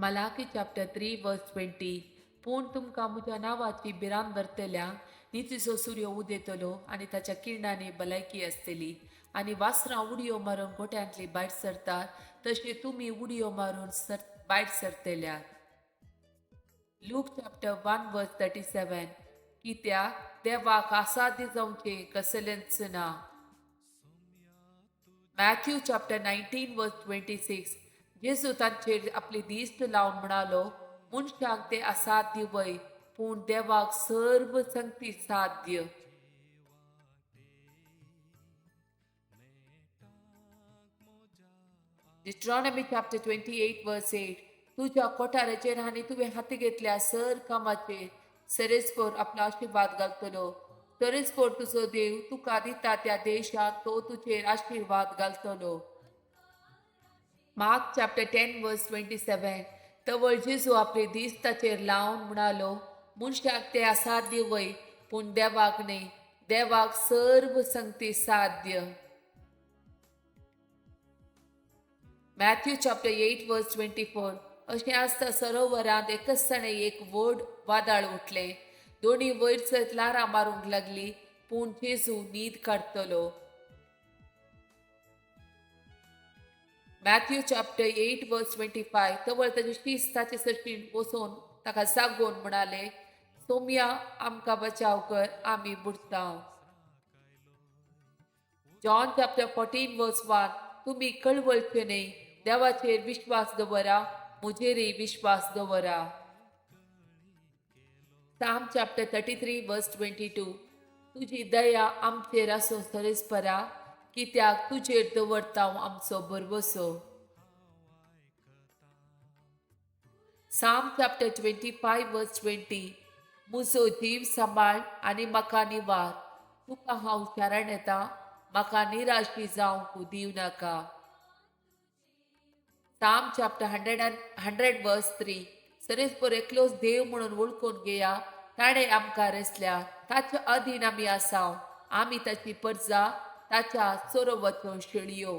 Malachi chapter 3 verse 20. पूण तुमकां म्हज्या नांवाची भिरांत धरतल्या नितीचो सूर्य उदेतलो आनी ताच्या किरणांनी भलायकी आसतली. आनी वासरां उडयो मारून गोट्यांतली भायर सरतात तशें तुमी उडयो मारून सर भायर सरतल्यात. Luke chapter 1 verse 37. कित्याक देवाक असाध्य जावचें कसलेंच ना. Matthew chapter 19 verse 26. जेजू तांचेर आपली दिश्ट लावन म्हणालो, मनशाक ते असाध्य वय, पूण देवाक सर्व संगती साध्य. Deuteronomy chapter 28 verse 8. तुज्या कोठाराचेर आनी तुवें हाती घेतल्या सर कामाचेर सरेस्पोर आपलो आशिर्वाद घालतलो. सरेस्पोर तुजो देव तुका दिता त्या देशांत तो तुजेर आशिर्वाद घालतलो. Mark chapter 10 verse 27. तवळ जेजू आपली दीस ताचेर लावन म्हणालो, मनशाक ते असाध्य वय, पूण देवाक न्हय, देवाक सर्व संगती साध्य. Matthew chapter 8 verse 24. अशें आसता सरोवरांत एकच जाणें एक व्हड वादळ उठलें. दोनी वयर सयत ल्हारां मारूंक लागली, पूण जेजू न्हीद काडटलो. Matthew chapter 8 verse 25. तवळ ताचे शीस ताचे सरशीं वचून ताका जागोवन म्हणाले, सोम्या आमकां बचाव कर, आमी बुडटा. John chapter 14 verse 1. तुमी कळवळचे न्हय, देवाचेर विश्वास दवरा, म्हजेरय विश्वास दवरा. Psalm chapter 33 verse 22. तुजी दया आमचेर आसूं सरेस्परा, कित्याक तुजेर दवरता आमचो भरवसो. Psalm chapter 25 verse 20. म्हजो जीव सांबाळ आनी म्हाका निवार, तुका हांव शरण येता, म्हाका निराशी जावंक दिवं नाका. Psalm chapter 100 verse 3. सरेस्पर एकलोच देव म्हणून वळखून घेया, ताणें आमकां रचल्या, ताचे अधीन आमी आसाव, आमी ताची परजा, ताच्या चरोवाच्यो शेळयो.